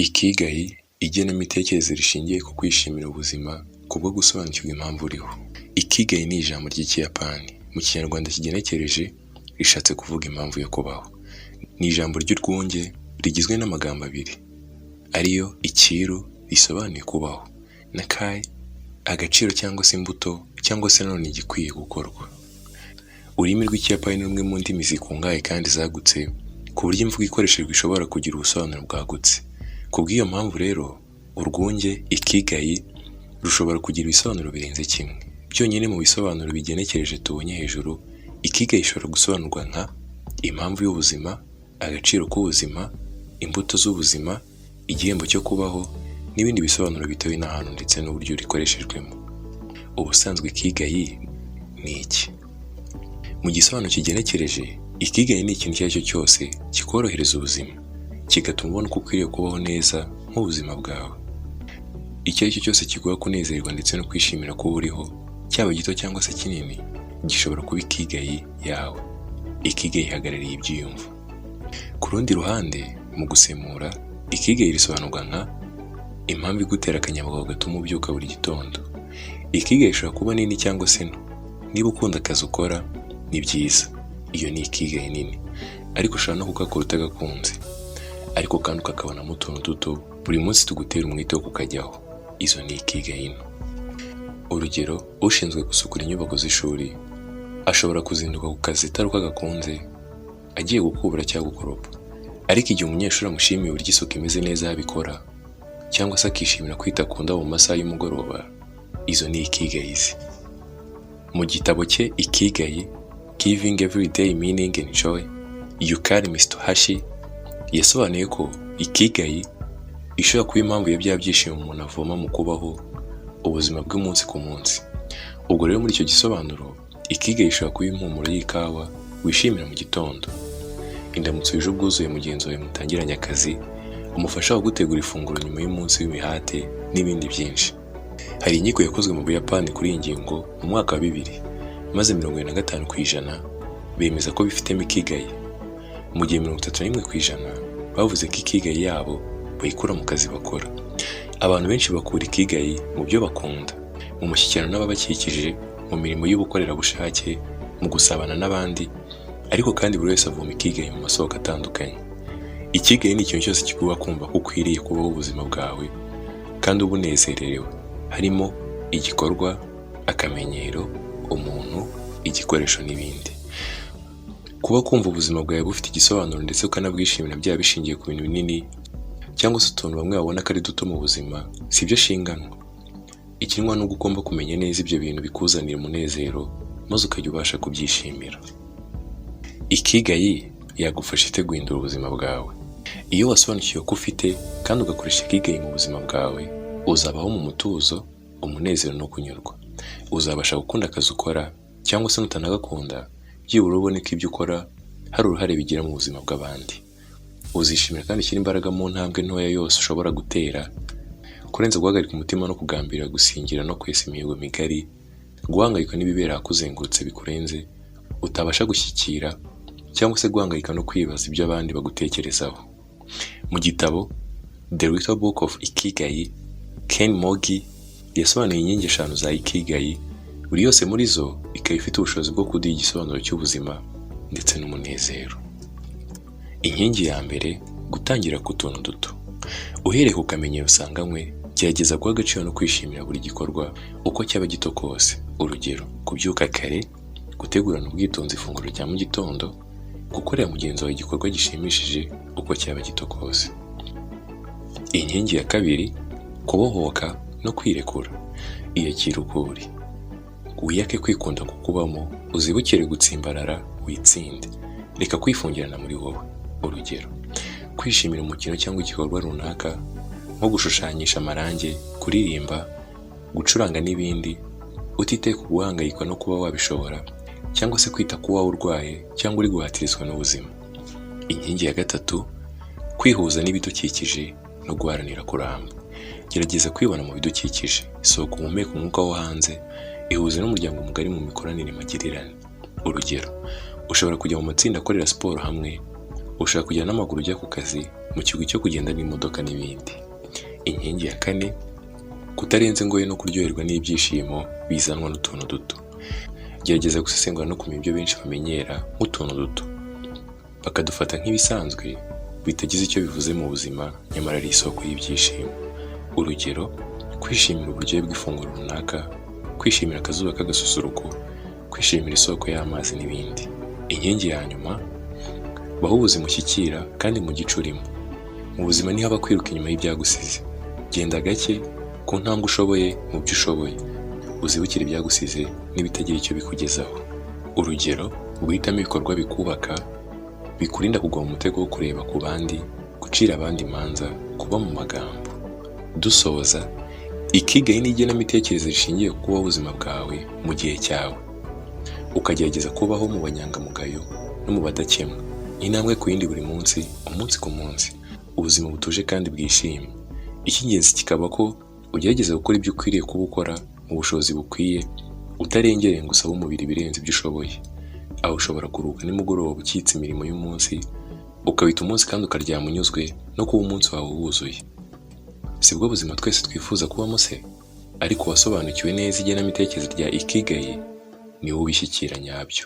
Ikigai, igenamitekerereze rishingiye ku kwishimira ubuzima kubwo gusobanukirwa impamvu uriho. Ikigai ni ijambo ry'Ikiyapani, mu Kinyarwanda kigenekereje rishatse kuvuga impamvu yo kubaho. Ni ijambo ry'urwunge rigizwe n'amagambo abiri ariyo ikiru risobanuye kubaho na kai, agaciro cyangwa se imbuto cyangwa se nanone igikwiye gukorwa. Ururimi rw'Ikiyapani ni rumwe mu ndimi zikungahaye kandi zagutse, ku buryo imvugo ikoreshejwe ishobora kugira ubusobanuro bwagutse. Ku bw'iyo mpamvu rero, urwunge ikigai rushobora kugira ibisobanuro birenze kimwe. Byonyine mu bisobanuro bigenekereje tubonye hejuru, ikigai ishobora gusobanurwa nka impamvu y'ubuzima, agaciro k'ubuzima, imbuto z'ubuzima, igihembo cyo kubaho n'ibindi bisobanuro bitewe n'ahantu ndetse n'uburyo rikoreshejwemo. Ubusanzwe ikigai ni iki? Mu gisobanuro kigenekereje, ikigai ni ikintu icyo ari cyo cyose kikorohereza ubuzima, kigatuma ubona uko ukwiriye kubaho neza nk'ubuzima bwawe. Icyo ari cyo cyose kiguha kunezerwa ndetse no kwishimira kuba uriho, cyaba gito cyangwa se kinini, gishobora kuba ikigai yawe. Ikigai ihagarariye ibyiyumvo. Ku rundi ruhande, mu gusemura, ikigai risobanurwa nka impamvu igutera akanyabugabo gatuma ubyuka buri gitondo. Ikigai ishobora kuba nini cyangwa se nto. Niba ukunda akazi ukora, ni byiza, iyo ni ikigai nini, ariko ushobora no kugakora utagakunze, ariko kandi ukakabonamo utuntu duto buri munsi tugutera umwete wo kukajyaho. Izo ni ikigai nto. Urugero, ushinzwe gusukura inyubako z'ishuri ashobora kuzinduka ku kazi atari uko agakunze, agiye gukubura cyangwa gukoropa, ariko igihe umunyeshuri amushimiye uburyo isuku imeze neza aho abikora, cyangwa se akishimira kwita ku ndabo mu masaha y'umugoroba, izo ni ikigai ze. Mu gitabo cye Ikigai: Giving Every Day Meaning and Joy, Yukari Mitsuhashi yasobanuye ko ikigai ishobora kuba impamvu ya bya byishimo umuntu avoma mu kubaho ubuzima bw'umunsi ku munsi. Ubwo rero muri icyo gisobanuro, ikigai ishobora kuba impumuro y'ikawa wishimira mu gitondo, indamutso yuje ubwuzu ya mugenzi wawe mutangiranye akazi, umufasha gutegura ifunguro nyuma y'umunsi w'imihate n'ibindi byinshi. Hari inyigo yakozwe mu Buyapani kuri iyi ngingo mu mwaka wa 2000, maze 75% bemeza ko bifitemo ikigai, mu gihe 31% bavuze ko ikigai yabo bayikura mu kazi bakora. Abantu benshi bakura ikigai mu byo bakunda, mu mushyikirano n'ababakikije, mu mirimo y'ubukorerabushake, mu gusabana n'abandi, ariko kandi buri wese avoma ikigai mu masoko atandukanye. Ikigai ni ikintu cyose kiguha kumva ko ukwiriye kubaho ubuzima bwawe kandi ubunezererewe, harimo igikorwa, akamenyero, umuntu, igikoresho n'ibindi. Kuba kumva ubuzima bwawe bufite igisobanuro ndetse ukanabwishimira, byaba bishingiye ku bintu binini cyangwa se utuntu bamwe babona ko ari duto mu buzima, si byo shinganwa. Ikinwa ni uko ugomba kumenya neza ibyo bintu bikuzanira umunezero, maze ukajya ubasha kubyishimira. Ikigai yagufasha ite guhindura ubuzima bwawe? Iyo wasobanukiwe ko ufite kandi ugakoresha ikigai mu buzima bwawe, uzabaho mu mutuzo, umunezero no kunyurwa. Uzabasha gukunda akazi ukora, cyangwa se nutanagakunda, byibura ubone ko ibyo ukora hari uruhare bigira mu buzima bw'abandi. Uzishimira kandi ushyire imbaraga mu ntambwe ntoya yose ushobora gutera, kurenza guhagarika umutima no kugambirira gusingira no kwesa imihigo migari, guhangayika n'ibibera ahakuzengurutse bikurenze utabasha gushyikira, cyangwa se guhangayika no kwibaza ibyo abandi bagutekerezaho. Mu gitabo The Little Book of Ikigai, Ken Mogi yasobanuye inkingi eshanu za Ikigai, buri yose muri zo ikaba ifite ubushobozi bwo kuduha igisobanuro cy'ubuzima ndetse n'umunezero. Inkingi ya mbere: gutangira ku tuntu duto. Uhereye ku kamenyero usanganywe, gerageza guha agaciro no kwishimira buri gikorwa uko cyaba gito kose. Urugero, kubyuka kare, gutegurana ubwitonzi ifunguro rya mu gitondo, gukorera mugenzi wawe igikorwa gishimishije uko cyaba gito kose. Inkingi ya kabiri: kubohoka no kwirekura. Iyakira uko uri, wiyake kwikunda kukubamo, uzibukire gutsimbarara, witsinde. Reka kwifungirana muri wowe. Urugero, kwishimira umukino cyangwa igikorwa runaka nko gushushanyisha amarangi, kuririmba, gucuranga n'ibindi, utitaye ku guhangayikwa no kuba wabishobora, cyangwa se kwita ku wawe urwaye cyangwa uri guhatirizwa n'ubuzima. Inkingi ya gatatu: kwihuza n'ibidukikije no guharanira kuramba. Gerageza kwibona mu bidukikije, sohoka uhumeke umwuka wo hanze, ihuze n'umuryango mugari mu mikoranire magirirane. Urugero, ushobora kujya mu matsinda akorera siporo hamwe, Ushobora kugenda n'amaguru ujya ku kazi mu kigwi cyo kugenda n'imodoka n'ibindi. Inkingi ya kane, kutarenza ingohe no kuryoherwa n'ibyishimo bizanwa n'utuntu duto. Gerageza gusesengura no kumenya ibyo benshi bamenyera nk'utuntu duto, bakadufata nk'ibisanzwe bitagize icyo bivuze mu buzima, nyamara ari isoko y'ibyishimo. Urugero, kwishimira uburyohe bw'ifunguro runaka, kwishimira akazuba k'agasusuruko, kwishimira isoko y'amazi n'ibindi. Inkingi ya nyuma, baho ubuzima ushyikira kandi mu gice urimo. Mu buzima ntihaba kwiruka inyuma y'ibyagusize. Genda gake ku ntambwe ushoboye mu byo ushoboye, uzibukire ibyagusize n'ibitagira icyo bikugezaho. Urugero, guhitamo ibikorwa bikubaka, bikurinda kugwa mu mutego wo kureba ku bandi, gucira abandi imanza, kuba mu magambo. Dusoza, ikigai ni igenamitekerereze rishingiye ku kubaho ubuzima bwawe mu gihe cyawe, ukagerageza kubaho mu banyangamugayo no mu badakemwa, intambwe ku yindi buri munsi, umunsi ku munsi, ubuzima butuje kandi bwishimye. Icy'ingenzi kikaba ko ugerageza gukora ibyo ukwiriye kuba ukora mu bushobozi bukwiye, utarengereye ngo usabe umubiri ibirenze ibyo ushoboye. Aho ushobora kuruhuka nimugoroba ukitse imirimo y'umunsi, ukawita umunsi kandi ukaryama unyuzwe no kuba umunsi wawe wuzuye. Si bwo buzima twese twifuza kubamo se? Ariko uwasobanukiwe neza igenamitekerereze rya ikigai niwe ubishyikira nyabyo.